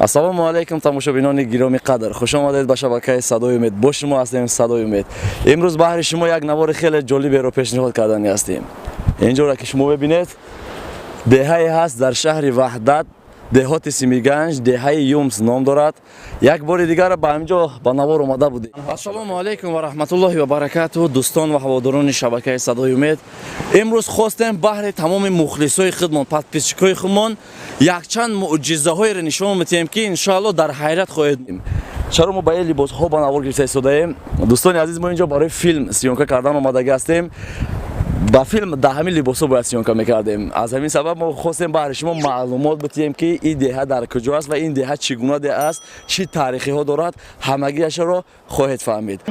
Ассалому алайкум, тамошобинони гиромӣ қадр, хуш омадед ба шабакаи Садои Умед. Бо шумо ҳастем Садои Умед. Имрӯз баҳри шумо як навори хеле ҷолиберо пешниҳод кардани ҳастем. Инҷоро ки шумо мебинед, деҳае ҳаст дар шаҳри Ваҳдат, деҳоти Симиганҷ, деҳаи Юмс ном дорад. Як бори дигар ба ҳаминҷо ба навор омада будем. Ассалому алайкум ва раҳматуллоҳи ва баракатуҳ, дӯстон ва ҳаводорони шабакаи Садои Умед. Имрӯз хостем баҳри тамоми мухлисои худмон, подписчикои худмон якчанд мӯъҷизаҳоеро нишон медиҳем, ки иншоалло дар ҳайрат хоҳед. Чаро мо ба ин либосҳо ба навор гирифта истодаем? Дӯстони азиз, мо инҷо барои филм съёмка кардан омадагӣ ҳастем. Ба филм дар ҳамин либосҳо бояд съёмка мекардем. Аз ҳамин сабаб мо хостем баҳри шумо маълумот бидиҳем, ки ин деҳа дар куҷо аст ва ин деҳа чӣ гуна деҳа аст, чӣ таърихиҳо дорад. Ҳамагиашро хоҳед фаҳмид.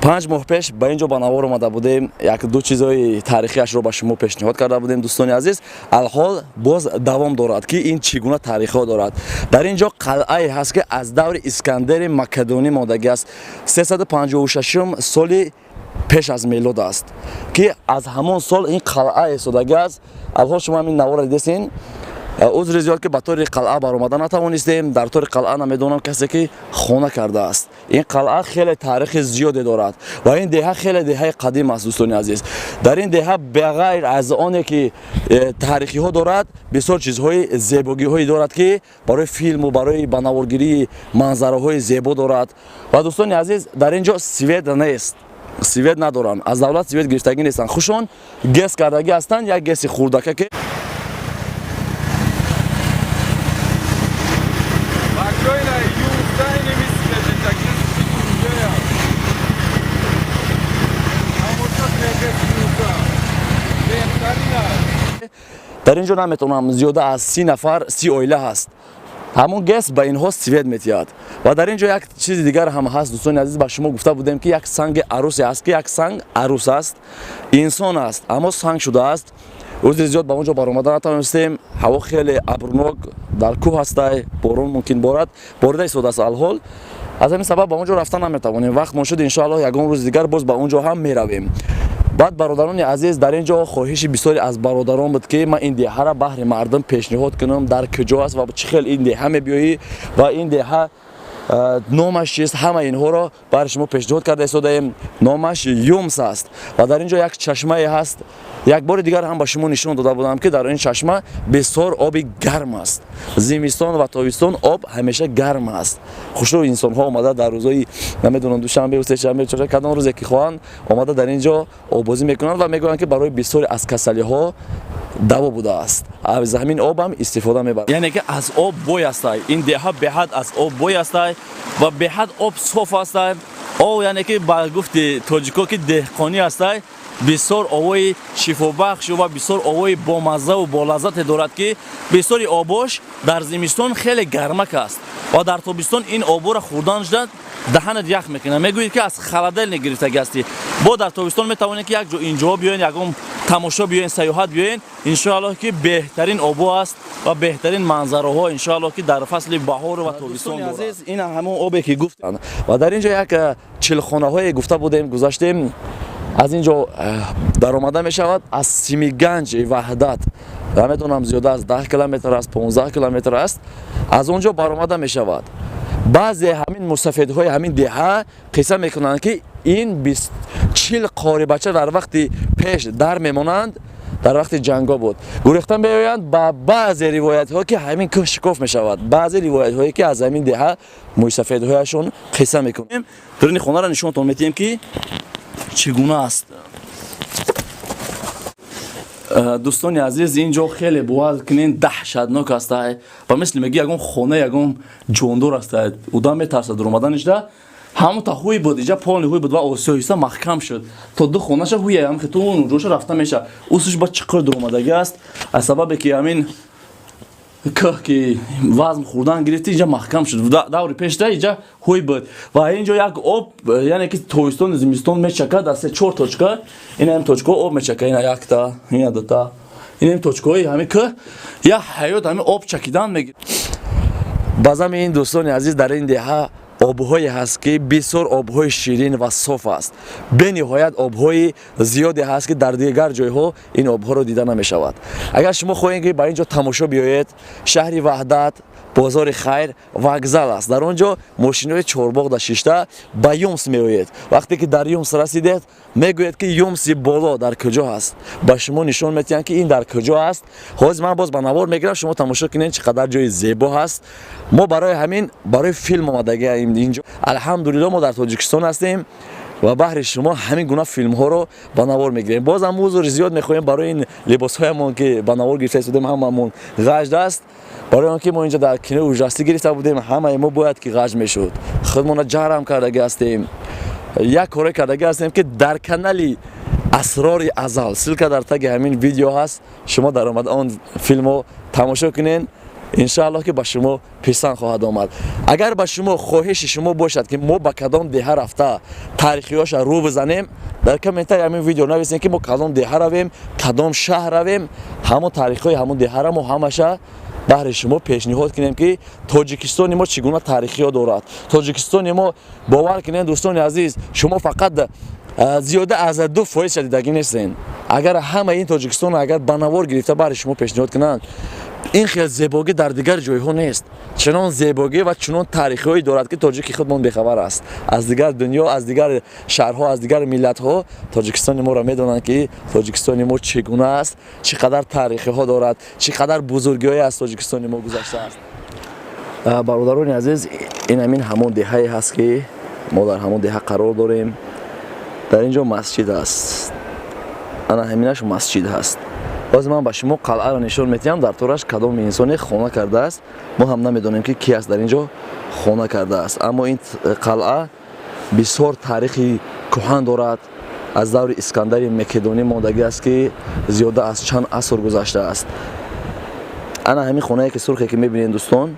5 моҳ пеш ба ин ҷо ба навор омада будем, як ду чизҳои таърихиашро ба шумо пешниҳод карда будем. Дӯстони азиз, алҳол боз давом дорад, ки ин чӣ гуна таърихҳо дорад. Дар ин ҷо қалъае ҳаст, ки аз даври Искандари Македонӣ мондагӣ аст, 356 соли пеш аз мелод аст, ки аз ҳамон сол ин қалъа истодагӣ аст. Алҳол шумо ҳамин наворро дидесин. Узри зиёд, ки ба тори қалъа баромада натавонистем. Дар тори қалъа намедонам, касе ки хона кардааст. Ин қалъа хеле таърихи зиёде дорад ва ин деҳа хеле деҳаи қадим аст. Дӯстони азиз, дар ин деҳа беғайр аз оне ки таърихиҳо дорад, бисёр чизҳои зебогиҳое дорад, ки барои филму барои ба наворгирии манзараҳои зебо дорад. Ва дӯстони азиз, дар ин ҷо свет нест, свет надоранд, аз давлат свет гирифтагӣ нестанд. Хушон ГЭС кардагӣ ҳастанд, як ГЭСи хурдака ки дар ин ҷо наметавонам, зиёда аз 30 нафар, 30 оила ҳаст, ҳамон ГЭС ба инҳо свет метиҳад. Ва дар ин ҷо як чизи дигар ҳам ҳаст. Дӯстони азиз, ба шумо гуфта будем, ки як санги арусе ҳаст, ки як санг арус аст, инсон аст, аммо санг шудааст. Узри зиёд, ба он ҷо баромада натавонистем. Ҳаво хеле абрнок, дар кӯҳ ҳастай, борон мумкин борад, борида истодааст алҳол. Аз ҳамин сабаб ба он ҷо рафта наметавонем. Вақт мон шуд, иншоаллоҳ, ягон рӯзи дигар боз ба он ҷо ҳам меравем. Баъд, бародарони азиз, дар ин ҷо хоҳиши бисёре аз бародарон буд, ки ман ин деҳаро баҳри мардум пешниҳод кунам, дар куҷо аст ва чӣ хел ин деҳа мебиёӣ ва ин деҳа номаш чист. Ҳама инҳоро баҳри шумо пешниҳод карда истодаем. Номаш Юмс аст ва дар ин ҷо як чашмае ҳаст. Як бори дигар ҳам ба шумо нишон дода будам, ки дар ин чашма бисёр оби гарм аст. Зимистон ва тобистон об ҳамеша гарм аст. Хушрӯ инсонҳо омада дар рӯзҳои, намедонам, душанбе, сешанбе, чоршанбе, кадом рӯзе ки хоҳанд, омада дар ин ҷо оббозӣ мекунанд ва мегӯянд, ки барои бисёре аз касалиҳо даво будааст, аз ҳамин об ҳам истифода мебаранд. Яъне ки аз об бой ҳастай ин деҳа, беҳад аз об бой ҳастай ва беҳад об соф ҳастай. Об, яъне ки ба гуфти тоҷико, ки деҳқонӣ ҳастай, бисёр овои шифобахшу ва бисёр овои бомаззаву болаззате дорад, ки бисёри обош дар зимистон хеле гармак аст ва дар тобистон ин оборо хӯрдан шуда даҳанат ях мекунад, мегӯед, ки аз холодильник гирифтагӣ ҳастӣ. Бо дар тобистон метавонед, ки як ҷо инҷоҳо биёен, ягон тамошо биёен, сайёҳат биёен. Иншоаллоҳ, ки беҳтарин обо аст ва беҳтарин манзараҳо, иншоаллоҳ, ки дар фасли баҳору ва тобистон. Азиз, ин ҳамон обе ки гуфтанд. Ва дар ин ҷо як чилхонаҳое гуфта будем, гузаштем, аз ин ҷо даромада мешавад аз Симиганҷи Ваҳдат, намедонам, зиёда аз 10 километр аст, 15 километр аст, аз он ҷо баромада мешавад. Баъзе ҳамин мусафедҳои ҳамин деҳа қисса мекунанд, ки ин 40 қорибача дар вақти пеш дар мемонанд, дар вақти ҷангҳо буд, гурехта меоянд. Ба баъзе ривоятҳо, ки ҳамин кӯҳ шикоф мешавад, баъзе ривоятҳое ки аз ҳамин деҳа мӯйсафедҳояшон қисса мекунем. Даруни хонаро нишонтон метиҳем, ки чӣ гуна аст. Дӯстони азиз, ин ҷо хеле, бовар кунен, даҳшатнок ҳастай ва мисли меги ягон хона, ягон ҷондор ҳастай, одам метарсад дуромаданишда. Ҳамон та ҳуй буд иҷа, полный ҳуй буд ва осиёиста маҳкам шуд. То ду хонаша ҳуя ҳам ту ҷоша рафта меша, усуш ба чиқир дуромадагӣ аст. Аз сабабе ки ҳамин кӯҳ ки вазн хӯрдан гирифти, инҷа маҳкам шуд. Даври пешта инҷа ҳуй буд ва инҷо як об, яъне ки тобистону зимистон мечакад аз се чор точка. Ин ҳам точкаҳо об мечака, ина якта, ина дута, ин ҳам точкаҳои ҳамин кӯҳ, як ҳаёт ҳамин об чакидан мегирад. Ба зами ин, дӯстони азиз, дар ин деҳа Обҳое ҳаст, ки бисёр обҳои ширин ва соф аст. Бениҳоят обҳои зиёде ҳаст, ки дар дигар ҷойҳо ин обҳоро дида намешавад. Агар шумо хоҳед, ки ба ин ҷо тамошо биёед, шаҳри Ваҳдат, бозори Хайр, вокзал аст. Дар он ҷо мошинои чорбоғда шишта ба ЮМС меоед. Вақте ки дар ЮМС расидед, мегӯед, ки ЮМСи боло дар куҷо ҳаст. Ба шумо нишон метиҳанд, ки ин дар куҷо аст. Ҳозир ман боз ба навор мегирам, шумо тамошо кунед, чӣ қадар ҷои зебо ҳаст. Мо барои ҳамин, барои филм омадагием инҷо. Алҳамдулилло, мо дар Тоҷикистон ҳастем ва баҳри шумо ҳамин гуна филмҳоро ба навор мегирем. Бозам узри зиёд мехоҳем барои ин либосҳоямон, ки ба навор гирифта истодем, ҳамамон ғаҷд аст, барои он ки мо инҷо дар кинои ужастик гирифта будем. Ҳамаи мо бояд ки ғаҷ мешуд. Худмона ҷарам кардагӣ ҳастем, як коре кардагӣ ҳастем, ки дар канали Асрори Азал, ссылка дар таги ҳамин видео ҳаст, шумо даромад он филмро тамошо кунед. Иншааллоҳ, ки ба шумо писанд хоҳад омад. Агар ба шумо хоҳиши шумо бошад, ки мо ба кадом деҳа рафта таърихиёша рӯ бизанем, дар комментари ҳамин видео нависем, ки мо кадом деҳа равем, кадом шаҳр равем. Ҳамон таърихҳои ҳамон деҳара мо ҳамаша баҳри шумо пешниҳод кунем, ки Тоҷикистони мо чӣ гуна таърихиё дорад. Тоҷикистони мо, бовар кунед, дӯстони азиз, шумо фақат зиёда аз 2% дидагӣ нестен. Агар ҳамаи ин Тоҷикистонро агар ба навор гирифта баҳри шумо пешниҳод кунанд, ин хел зебогӣ дар дигар ҷойҳо нест. Чунон зебогӣ ва чунон таърихҳое дорад, ки тоҷики худмон бехабар аст. Аз дигар дунё, аз дигар шаҳрҳо, аз дигар миллатҳо Тоҷикистони моро медонанд, ки Тоҷикистони мо чӣ гуна аст, чӣ қадар таърихиҳо дорад, чӣ қадар бузургиҳое аз Тоҷикистони мо гузаштааст. Бародарони азиз, ин ҳамин ҳамон деҳае ҳаст, ки мо дар ҳамон деҳа қарор дорем. Дар ин ҷо масҷид аст, ана ҳаминаш масҷид ҳаст. Ҳозир ман ба шумо қалъаро нишон метиҳам. Дар тораш кадом инсоне хона кардааст, мо ҳам намедонем, ки ки аст дар ин ҷо хона кардааст. Аммо ин қалъа бисёр таърихи кӯҳан дорад, аз даври Искандари Мекедонӣ мондагӣ аст, ки зиёда аз чанд аср гузаштааст. Ана ҳамин хонае, ки сурхе, ки мебинед, дӯстон,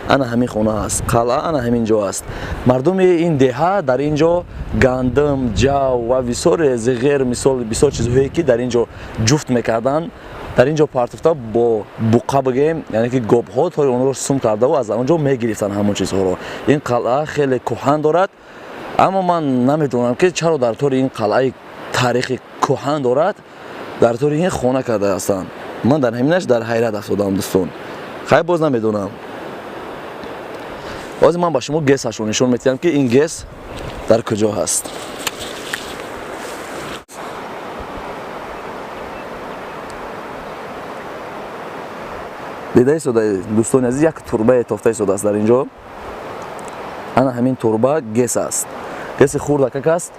ана ҳамин хона аст. Қалъа ана ҳамин ҷо аст. Мардуми ин деҳа дар ин ҷо гандум, ҷав ва бисёре ғер, мисол, бисёр чизҳое, ки дар ин ҷо ҷуфт мекарданд, дар ин ҷо партофта, бо буқа бигем, яъне ки гобҳо тори онро сум кардаву аз он ҷо мегирифтанд ҳамон чизҳоро. Ин қалъа хеле кӯҳан дорад, аммо ман намедонам, ки чаро дар тори ин қалъаи таърихи кӯҳан дорад, дар тори ин хона карда ҳастанд. Ман дар ҳаминаш дар ҳайрат афтодам, дӯстон. Хай, боз намедонам. Ҳозир ман ба шумо ГЭСашро нишон метиҳам, ки ин ГЭС дар куҷо ҳаст. Дида истода, дӯстони азиз, як турбае тофта истодааст дар ин ҷо. Ана ҳамин турба ГЭС аст, ГЭСи хурдакак аст.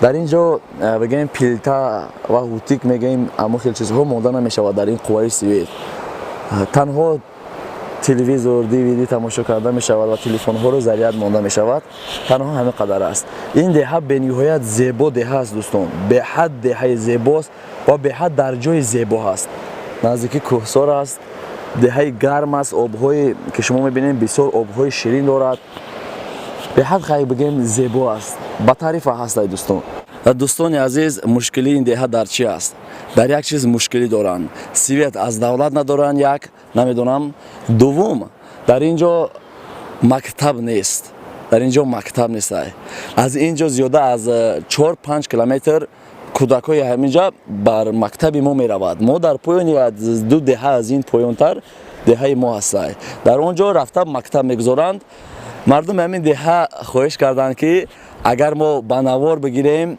Дар ин ҷо, бигӯем, плита ва утюг мегӯем, аммо хел чизҳо монда намешавад. Дар ин қувваи свет танҳо телевизор, DVD тамошо карда мешавад ва телефонҳоро заряд монда мешавад. Танҳо ҳамин қадар аст. Ин деҳа бениҳоят зебо деҳа аст, дӯстон. Беҳад деҳаи зебост ва беҳад дар ҷои зебо ҳаст, наздики кӯҳсор аст. Деҳаи гарм аст. Обҳое, ки шумо мебинед, бисёр обҳои ширин дорад. Беҳад, хай, бигем, зебо аст, ба таърифа ҳастай, дӯстон. Дӯстони азиз, мушкилии ин деҳа дар чӣ аст? Дар як чиз мушкилӣ доранд: свет аз давлат надоранд, як намедонам. Дуввум, дар ин ҷо мактаб нест. Дар ин ҷо мактаб нестай. Аз ин ҷо зиёда аз 4-5 километр кӯдакҳои ҳаминҷа бар мактаби мо меравад. Мо дар поёни ду деҳа аз ин поёнтар деҳаи мо ҳастай. Дар он ҷо рафта мактаб мегузоранд. Мардуми ҳамин деҳа хоҳиш карданд, ки агар мо ба навор бигирем,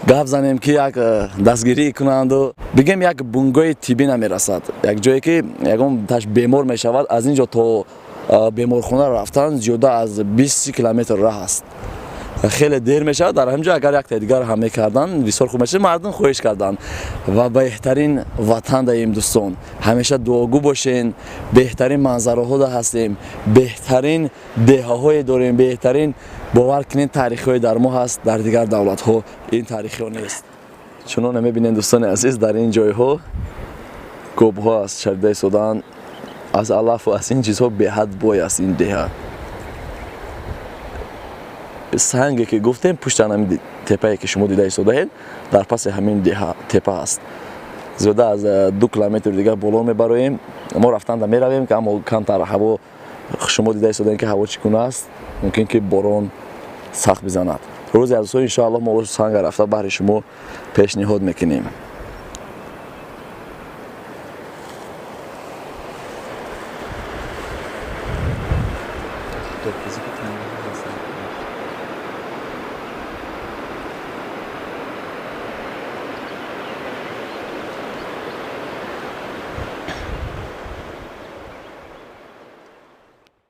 гап занем, ки як дастгирӣ кунанду, бигем, як бунгоҳи тиббӣ намерасад. Як ҷое, ки ягон таш бемор мешавад, аз ин ҷо то беморхона рафтан зиёда аз 20 километр раҳ аст, хеле дер мешавад. Дар ҳамин ҷо агар якта дигар ҳам мекарданд, бисёр хуб мешавад. Мардум хоҳиш карданд. Ва беҳтарин ватан даем, дӯстон, ҳамеша дуогӯ бошен. Беҳтарин манзараҳо ҳастем, беҳтарин деҳаҳое дорем, беҳтарин, бовар кунед, таърихҳое дар мо ҳаст, дар дигар давлатҳо ин таърихиҳо нест. Чуноне мебинед, дӯстони азиз, дар ин ҷойҳо гобҳо аст, чарида истодаанд. Аз алафу аз ин чизҳо беҳад бой аст ин деҳа. Санге, ки гуфтем, пушти ҳамин теппае, ки шумо дида истодаед, дар паси ҳамин деҳа теппа аст. Зиёда аз 2 километр дигар боло мебароем. Мо рафтанда меравем, ки аммо камтар ҳаво, шумо дида истодаем, ки ҳаво чӣ гуна аст, мумкин ки борон. Сахт бизанад. Рӯзе аз рӯзҳо, иншоаллоҳ, мо санга рафта баҳри шумо пешниҳод мекунем.